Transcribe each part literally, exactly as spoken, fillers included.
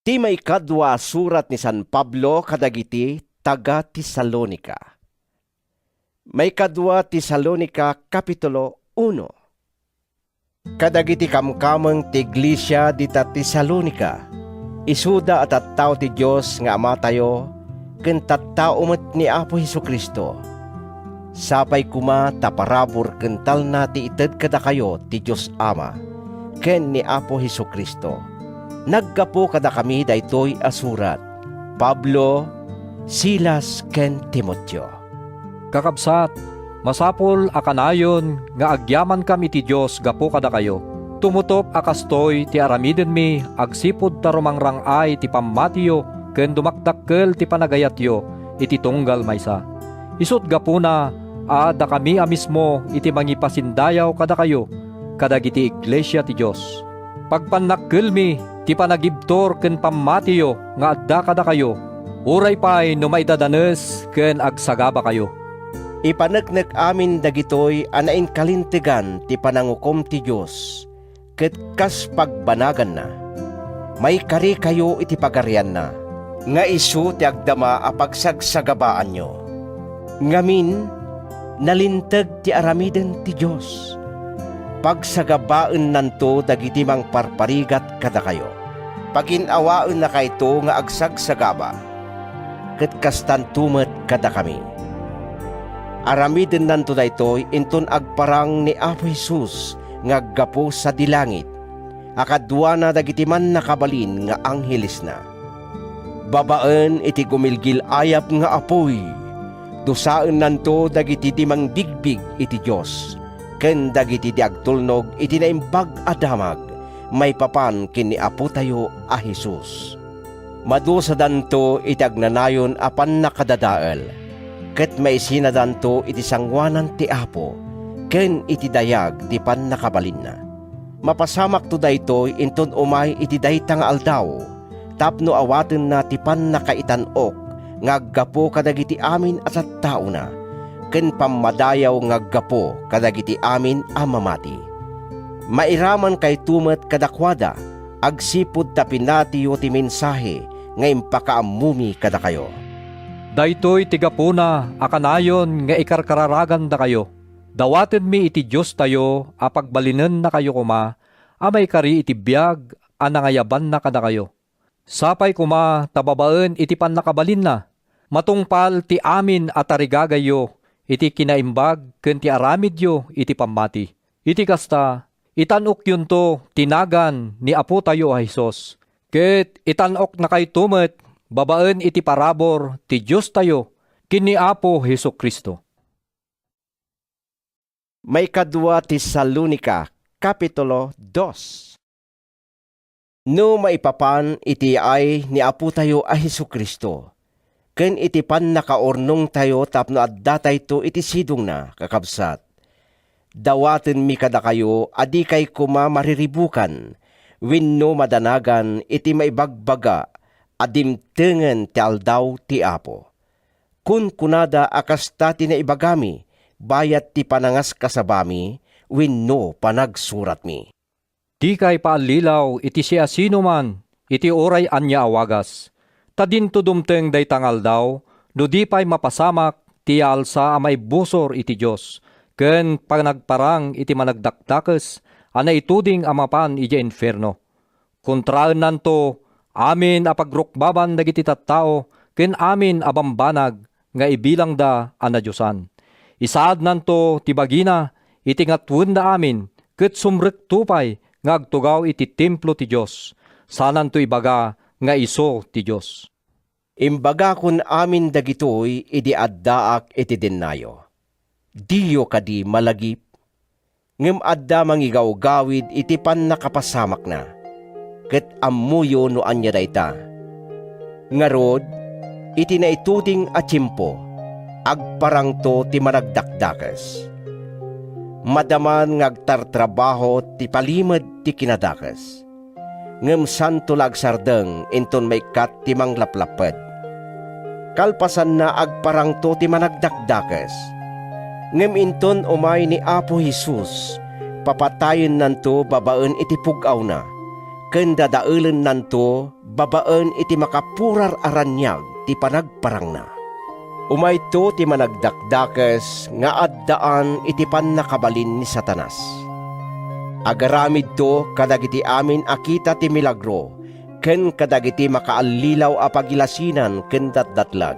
Ti maikadua a surat ni San Pablo kadagiti taga-Tesalonica. Maikadua Tesalonica, Kapitulo uno. Kadagiti kamkameng ti iglesia dita Tesalonica, isuda a tattao ti Dios nga Amatayo ken tattao met ni Apo Jesu-Cristo. Sapay koma ta parabur ken talna ti ited kadakayo ti Dios Ama ken ni Apo Jesu-Cristo. Naggapu kadakami daytoy a surat: Pablo, Silas, ken Timoteo. Kakabsat, masapul a kanayon nga agyamankam iti Dios gapu kadakayo. Tumutop a kastoy ti aramidenmi agsipud ta rumangrang-ay ti pammatiyo ken dumakdakkel ti panagayatyo iti tunggal maysa. Isut' gapuna a dakami a mismo iti mangipasindayaw kadakayo kadagiti iglesia ti Dios. Pagpannakkelmi ti panagibtur ken pammatiyo nga adda kadakayo, uray pay no maidadanes ken agsagabakayo. Ipaneknek amin dagitoy a nainkalintegan ti panangukom ti Dios, ket kas pagbanaganna, maikarikayo iti pagarianna, nga isu ti agdama a pagsagsagabaanyo. Ngamin, nalinteg ti aramiden ti Dios. Pagsagabaennanto dagiti mangparparigat kadakayo. Pagin-awaennakayto nga agsagsagaba, ket kastanto met kadakami. Aramidennanto daytoy inton agparang ni Apo Jesus nga aggapu sadi langit, a kaduana dagiti mannakabalin nga anghelesna. Babaen iti gumilgil-ayab nga apuy, dusaennanto dagiti di mangbigbig iti Dios ken dagiti di agtulnog iti Naimbag a Damag maipapan ken ni Apotayo a Jesus. Madusadanto iti agnanayon a pannakadadael, ket maisinadanto iti sangoanan ti Apo ken iti dayag ti pannakabalinna. Mapasamakto daytoy inton umay iti dayta nga aldaw tapno awatenna ti pannakaitan-ok nga aggapu kadagiti amin a tattaona ken pammadayaw nga aggapu kadagiti amin a mamati. Mairamankayto met kadakuada agsipud ta pinatiyo ti mensahe nga impakaammomi kadakayo. Daytoy ti gapuna a kanayon nga ikarkararagandakayo. Dawatenmi iti Diostayo a pagbalinennakayo koma a maikari iti biag a nangayabanna kadakayo. Sapay koma ta babaen iti pannakabalinna, matungpal ti amin a tarigagayyo iti kinaimbag ken ti aramidyo iti pammati. Iti kasta, itan-okyonto ti nagan ni Apotayo a Jesus, ket itan-oknakayto met babaen iti parabur ti Diostayo ken ni Apo Jesu-Cristo. Maikadua Tesalonica, Kapitulo dos. No maipapan iti yaay ni Apotayo a Jesu-Cristo ken iti pannakaurnongtayo tapno addatayto iti sidongna, kakabsat, dawatenmi kadakayo a dikay koma mariribukan wenno madanagan iti maibagbaga a dimtengen ti Aldaw ti Apo. Kunkunada a kasta ti naibagami bayat ti panangaskasabami wenno panagsuratmi. Dikay paallilaw iti siasinoman iti uray ania a wagas, ta dinto dumteng dayta nga aldaw no di pay mapasamak ti yaalsa a maibbusor iti Dios ken panagparang iti managdakdakes a naituding a mapan idiay infierno. Kontraennanto amin a pagrukbaban dagiti tattao ken amin a bambanag nga ibilangda a nadiosan. Isaadnanto ti bagina iti ngatwenda amin ket sumrekto pay nga agtugaw iti templo ti Dios. Sananto ibaga nga isu ti Dios. Imbagakon amin dagitoy idi addaak iti dennayo. Diyo kadi malagip? Ngem adda mangigawgawid iti pannakapasamakna, ket ammoyo no ania dayta. Ngarud, iti naituding a tiempo, agparangto ti managdakdakes. Madaman nga agtartrabaho ti palimed ti kinadakes. Ngem santo la agsardeng inton maikkat ti manglaplapped. Kalpasanna, agparangto ti managdakdakes. Ngem inton umay ni Apo Jesus, papatayennanto babaen iti pug-awna, ken dadaelennanto babaen iti makapurar a raniag ti panagparangna. Umayto ti managdakdakes nga addaan iti pannakabalin ni Satanas. Agaramidto kadagiti amin a kita ti milagro ken kadagiti makaallilaw a pagilasinan ken datdatlag.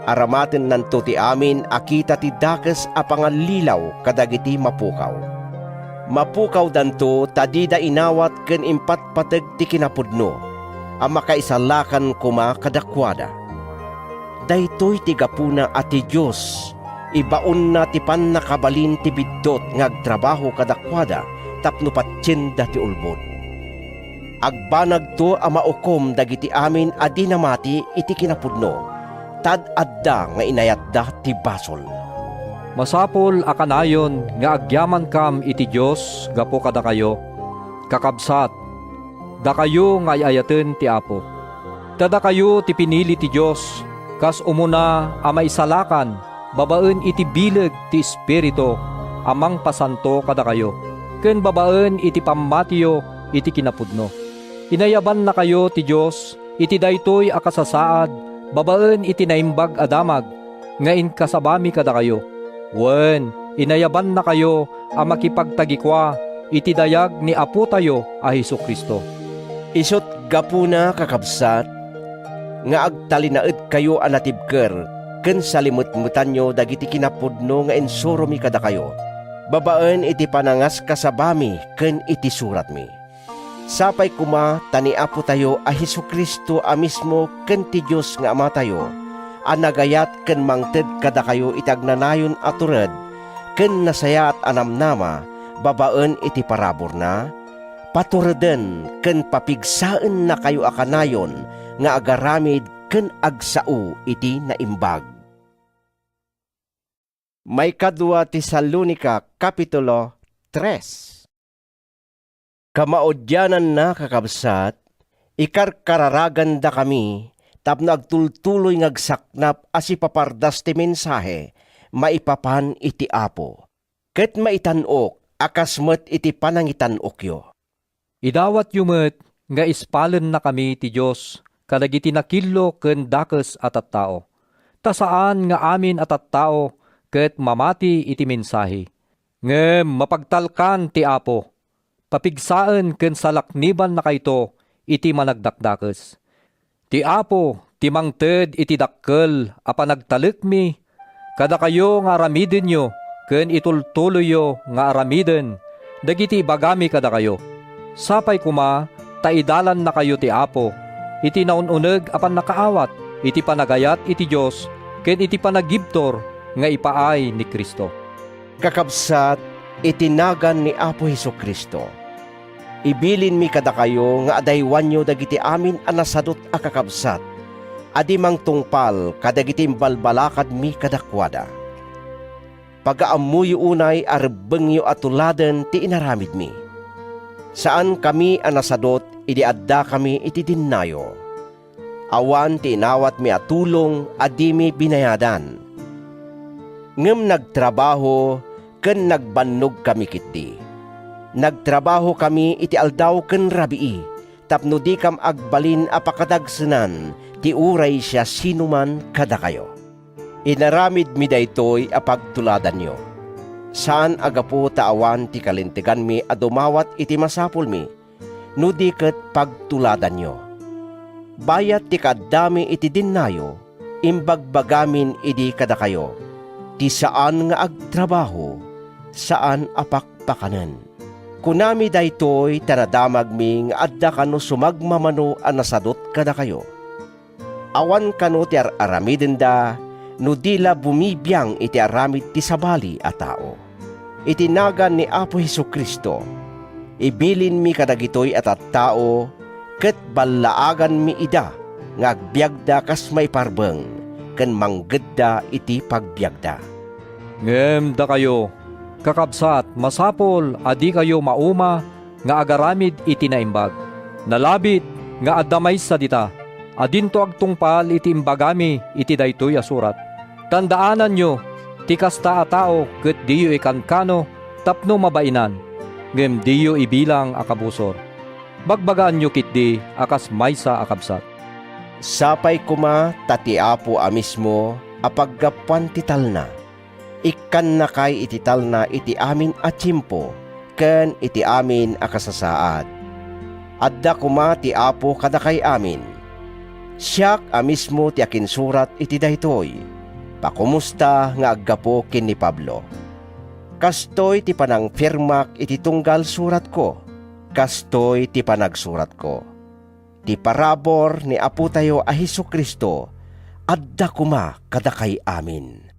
Aramatennanto ti amin a kita ti dakes a pangallilaw kadagiti mapukaw. Mapukawdanto ta dida inawat ken impatpateg ti kinapudno a makaisalakan koma kadakuada. Daytoy ti gapuna a ti Dios ibaonna ti pannakabalin ti biddut nga agtrabaho kadakuada tapno patienda ti ulbod. Agbanagto a maukom dagiti amin a di namati iti kinapudno, ta ad-adda nga inayatda ti basol. Masapul a kanayon nga agyamankam iti Dios gapu kadakayo, kakabsat, dakayo nga ay-ayaten ti Apo. Ta dakayo ti pinili ti Dios kas umuna a maisalakan babaen iti bileg ti Espiritu a mangpasanto kadakayo, ken babaen iti pammatiyo iti kinapudno. Inayabannakayo ti Dios iti daytoy a kasasaad babaen iti naimbag a damag nga inkasabami kadakayo. Wen, inayabannakayo a makipagtagikua iti dayag ni Apotayo a Jesu-Cristo. Isut' gapuna, kakabsat, nga agtalinaedkayo a natibker ken salimetmetanyo dagiti kinapudno nga insuromi kadakayo, babaen iti panangaskasabami ken iti suratmi. Sapay koma ta ni Apotayo a Jesu-Cristo a mismo ken ti Dios nga Amatayo a nagayat ken mangted kadakayo iti agnanayon a tured ken nasayaat a namnama babaen iti paraburna, patureden ken papigsaennakayo a kanayon nga agaramid ken agsao iti naimbag. Maikadua Tesalonica, Kapitulo tres. Kamaudiananna, kakabsat, ikarkararagandakami tapno agtultuloy nga agsaknap a sipapardas ti mensahe maipapan iti Apo, ket maitan-ok a kas met iti panangitan-okyo. Idawatyo met nga ispalennakami ti Dios kadagiti nakillo ken dakes a tattao. Ta saan nga amin a tattao ket mamati iti mensahe. Ngem mapagtalkan ti Apo. Papigsaen ken salaknibannakayto iti managdakdakes. Ti Apo ti mangted iti dakkel a panagtalekmi kadakayo nga aramidenyo ken itultuloyyo nga aramiden dagiti ibagami kadakayo. Sapay koma ta idalannakayo ti Apo iti naun-uneg a pannakaawat iti panagayat iti Dios ken iti panagibtur nga ipaay ni Cristo. Kakabsat, iti nagan ni Apo Jesu-Cristo, ibilinmi kadakayo nga adaywanyo dagiti amin a nasadut a kakabsat a di mangtungpal kadagiti imbalbalakadmi kadakuada. Pagaammoyo unay a rebbengyo a tuladen ti inaramidmi. Saankami a nasadut idi addakami iti dennayo. Awan ti inawatmi a tulong a dimi binayadan. Ngem nagtrabaho ken nagbannogkami ketdi. Nagtrabahokami iti aldaw ken rabii tapno dikam agbalin a pakadagsenan ti uray siasinoman kadakayo. Inaramidmi daytoy a pagtuladanyo, saan a gapu ta awan ti kalinteganmi a dumawat iti masapulmi, no di ket pagtuladanyo. Bayat ti kaaddami iti dennayo, imbagbagamin idi kadakayo, ti saan nga agtrabaho, saan a pakpakanen. Kunami daytoy ta nadamagmi nga adda kano sumagmamano a nasadut kadakayo. Awan kano ti ar-aramidenda no di la bumibiang iti aramid ti sabali a tao. Iti nagan ni Apo Jesu-Cristo, ibilinmi kadagitoy a tattao ket ballaaganmi ida nga agbiagda kas maiparbeng ken manggedda iti pagbiagda. Ngem dakayo, kakabsat, masapul a dikayo mauma nga agaramid iti naimbag. Nalabit nga adda maysa dita a dinto agtungpal iti imbagami iti daytoy a surat. Tandaananyo ti kasta a tao ket diyo ikankano tapno mabainan, ngem diyo ibilang a kabusor. Bagbagaanyo ketdi a kas maysa a kabsat. Sapay koma ta ti Apo a mismo a paggapuan ti talna, ikkannakay iti talna iti amin a tiempo ken iti amin a kasasaad. Adda koma ti Apo kadakay amin. Siak a mismo ti akinsurat iti daytoy. Pakomusta nga aggapu ken ni Pablo. Kastoy ti panangpirmak iti tunggal suratko. Kastoy ti panagsuratko. Ti parabur ni Apotayo a Jesu-Cristo adda koma kadakay amin.